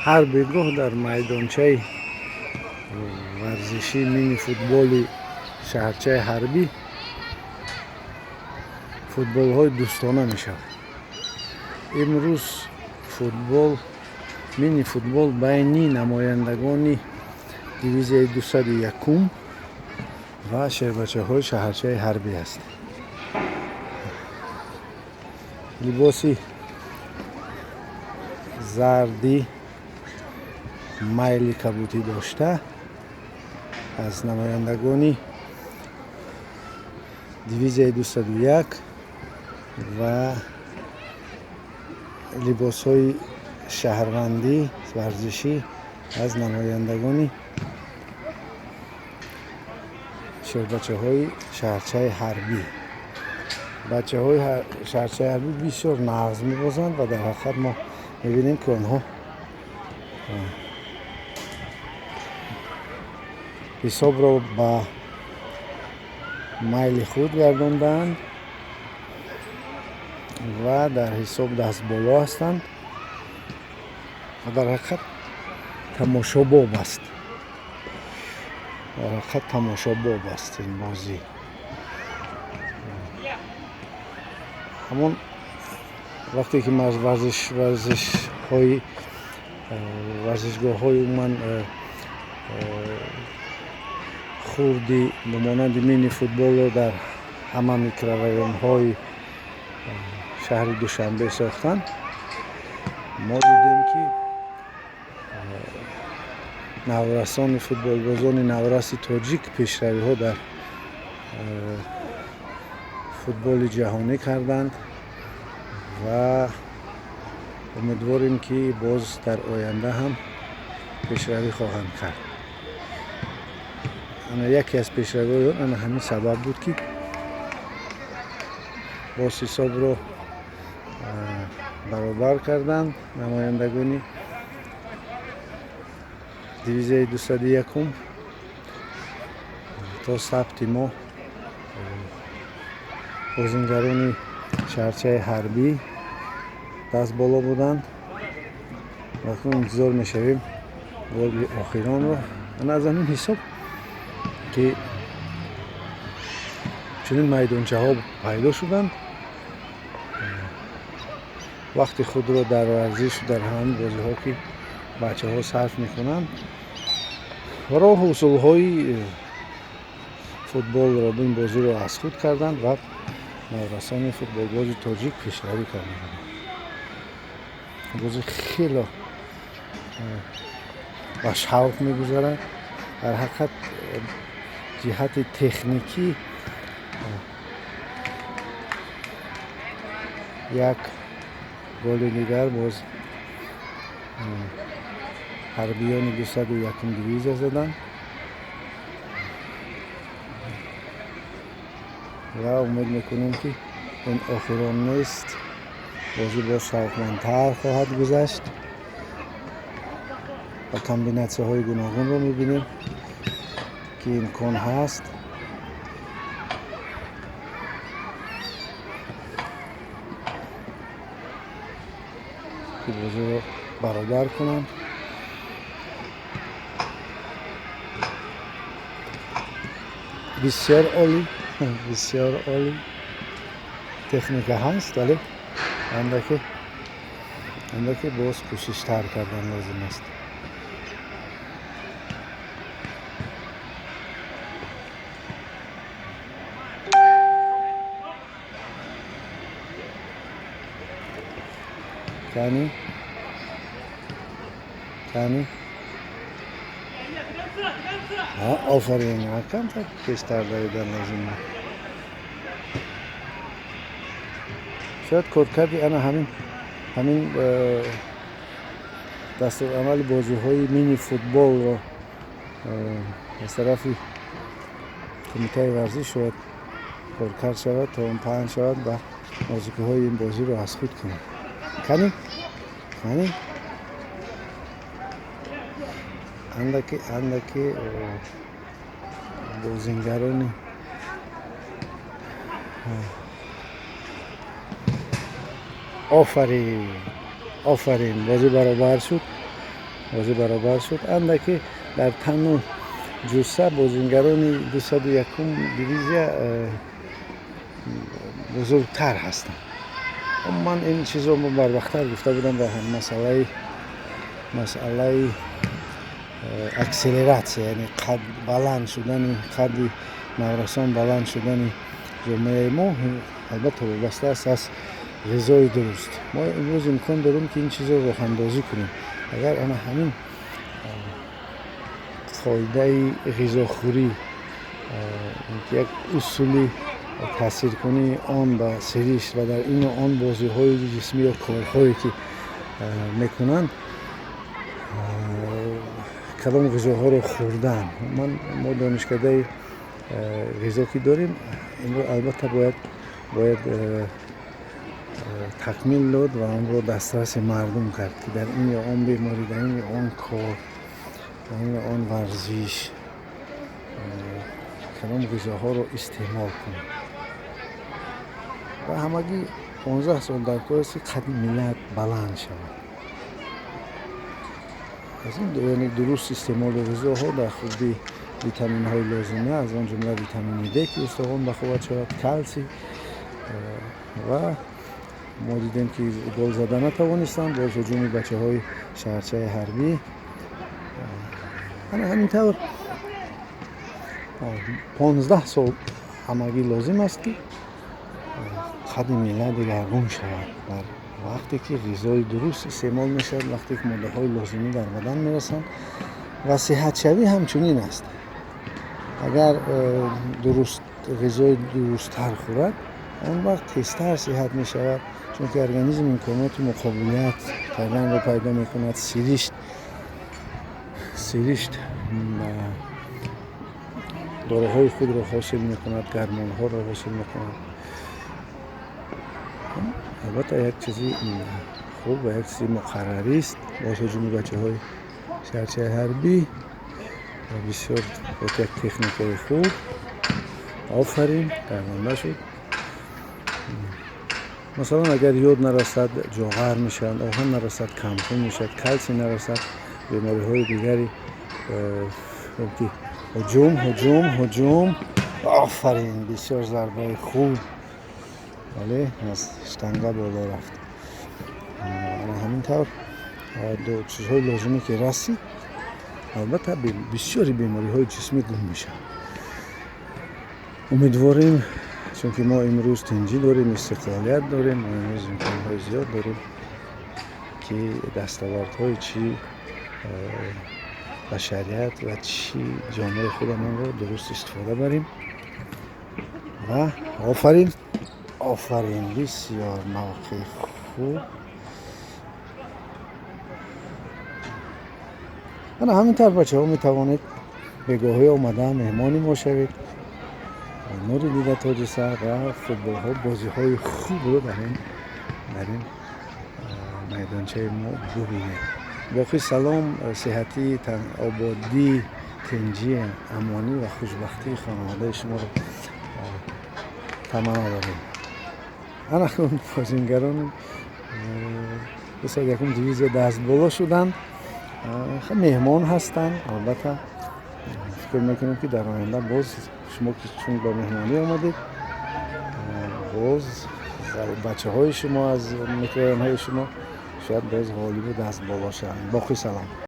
Ҳар бегоҳ дар майдончаи варзишии мини-футболи шаҳрчаи ҳарбӣ футболҳои дӯстона мешавад. Имрӯз футбол, мини-футбол байни намояндагони дивизияи 201 ва шербачаҳои шаҳрчаи ҳарбӣ аст. Либоси зарди майли кабутӣ дошта аз намояндагони дивизияи 201 ва либосҳои шаҳрвандӣ варзишӣ аз намояндагони шербачаҳои шаҳрчаи ҳарбӣ. Бачаҳои шаҳрчаи ҳарбӣ бисёр нағз мебозанд ва дар ҳақиқат мо мебинем, ки онҳо ҳисобро ба майли худ гардондаанд ва дар ҳисоб дастболо ҳастанд ва дар ҳақиқат тамошобоб аст. Дар ҳақиқат тамошобоб аст ин бозӣ. Ҳамон вақте ки варзишҳои варзишгоҳҳои умуман хурди ба монанди мини футболро дар ҳама микрорайонҳои шаҳри Душанбе сохтанд, мо дидем, ки наврасони футболбозони навраси тоҷик пешравиҳо дар футболи ҷаҳонӣ карданд ва умедворем, ки боз дар оянда ҳам пешравӣ хоҳанд кард. Ана яке аз пешравиҳои он ана ҳамин сабаб буд, ки боз ҳисобро баробар карданд намояндагони дивизияи 201. То сабти мо бозингарони шаҳрчаи ҳарбӣ даст боло буданд ва акнун интизор мешавем голи охиронро. Ана аз ҳамин ҳисоб, ки чунин майдончаҳо пайдо шуданд, вақти худро дар варзишу дар ҳамин бозиҳо, ки бачаҳо сарф мекунанд, роҳу усулҳои футболро, ин бозиро аз худ карданд ва наврасони футболбози тоҷик пешравӣ карданд. Бозӣ хело ба шавқ мегузарад. Дар ҳақиқат ҷиҳати техникӣ як голи дигар боз ҳарбиёни 201-ум дивизия заданд ва умед мекунем, ки ин охирон нест, бозӣ боз шавқмандтар хоҳад гузашт ва комбинатсияҳои гуногунро мебинем, ки имкон ҳаст. Ки бозиро баробар кунанд. Бисёр олӣ, бисёр олӣ, техника ҳаст, вале андаке боз кӯшиштар кардан лозим аст. Кани, кани, офарин, камтар пештар давидан лозим. Шояд коркарди ана ҳамин дастурамали бозиҳои мини футболро аз тарафи кумитаи варзиш шояд коркард шавад, то он паҳн шавад ва нозукиҳои ин бозиро аз худ кунад. Кани, кани, андаке, андаке бозингарони. Офарин, офарин, бозӣ баробар шуд. Бозӣ баробар шуд. Андаке дар тану ҷусса бозингарони 201-ум дивизия бузургтар ҳастанд. Ман ин чизро барвақттар гуфта будам дар масъалаи акселератсия, яъне қад баланд шудани қадди наврасон, баланд шудани ҷомеаи мо албатта вобаста аст аз ғизои дуруст. Мо имрӯз имкон дорем, ки ин чизро роҳандозӣ кунем. Агар ана ҳамин қоидаи ғизохӯрӣ, як усули таъсиркунии он ба сиришт ва дар ину он бозиҳои ҷисмӣ ё корҳое, ки мекунанд, кадом ғизоҳоро хӯрдан, ман мо донишкадаи ғизо ки дорем, инро албатта бояд такмил дод ва онро дастраси мардум кард, ки дар ин ё он беморӣ, дар ин ё он кор, дар ин ё он варзиш кадом ғизоҳоро истеъмол кунем. Ва ҳамагӣ 15 сол дар кор аст, ки қадди миллат баланд шавад. Аз ин, яъне дуруст истеъмоли ғизоҳо, дар хурди витаминҳои лозима, аз он ҷумла витамини Д, ки устухон бақувват шавад, калсий. Ва мо дидем, ки гол зада натавонистанд. Боз ҳуҷуми бачаҳои шаҳрчаи ҳарбӣ. Ана ҳамин тавр 15 сол ҳамагӣ лозим аст, ки қадди миллат дигаргун шавад, дар вақте ки ғизои дуруст истеъмол мешавад, вақте ки моддаҳои лозимӣ дар бадан мерасанд. Ва сиҳатшавӣ ҳамчунин аст. Агар дуруст ғизои дурусттар хӯрад, он вақт тезтар сиҳат мешавад, чунки организм имконоти муқобилият карданро пайдо мекунад. Сиришт доруҳои худро ҳосил мекунад, гормонҳоро ҳосил мекунад. Албатта, як чизи хуб ва як чизи муқаррарист. Боз ҳуҷуми бачаҳои шаҳрчаи ҳарбӣ ва бисёр як техникаи хуб. Офарин, гардонда шуд. Масалан, агар йод нарасад, ҷоғар мешаванд, оҳан нарасад, камхун мешавад, калсий нарасад, бемориҳои дигари ки. Ҳуҷум, ҳуҷум, ҳуҷум! Офарин, бисёр зарбаи хуб, вале аз штанга боло рафт. Ана ҳамин тавр чизҳои лозимӣ ки расид, албатта, бисёри бемориҳои ҷисмӣ гум мешавад. Умедворем, чунки мо имрӯз тинҷӣ дорем, истиқлолият дорем, мо имрӯз имконҳои зиёд дорем, ки дастовардҳои чӣ башарият ва чӣ ҷомеаи худамонро дуруст истифода барем. Ва офарин, офарин, бисёр мавқеи хуб. Ана ҳамин тавр, бачаҳо, метавонед бегоҳӣ омада меҳмони мо шавед, нури дида, тоҷи сар, ва футболҳо, бозиҳои хубро дар ин майдончаи мо бубинед. Боқӣ салом, сиҳатӣ, ободӣ, тинҷӣ, амонӣ ва хушбахтии хонаводаи шуморо таманно дорем. Ана бозингарони 201-ум дивизия дастболо шуданд, меҳмон ҳастанд. Албатта, фикр мекунем, ки дар оянда боз шумо, ки чун ба меҳмонӣ омадед, боз бачаҳои шумо аз микрорайонҳои шумо шояд боз ғолибу дастболо шаванд. Боқӣ салом.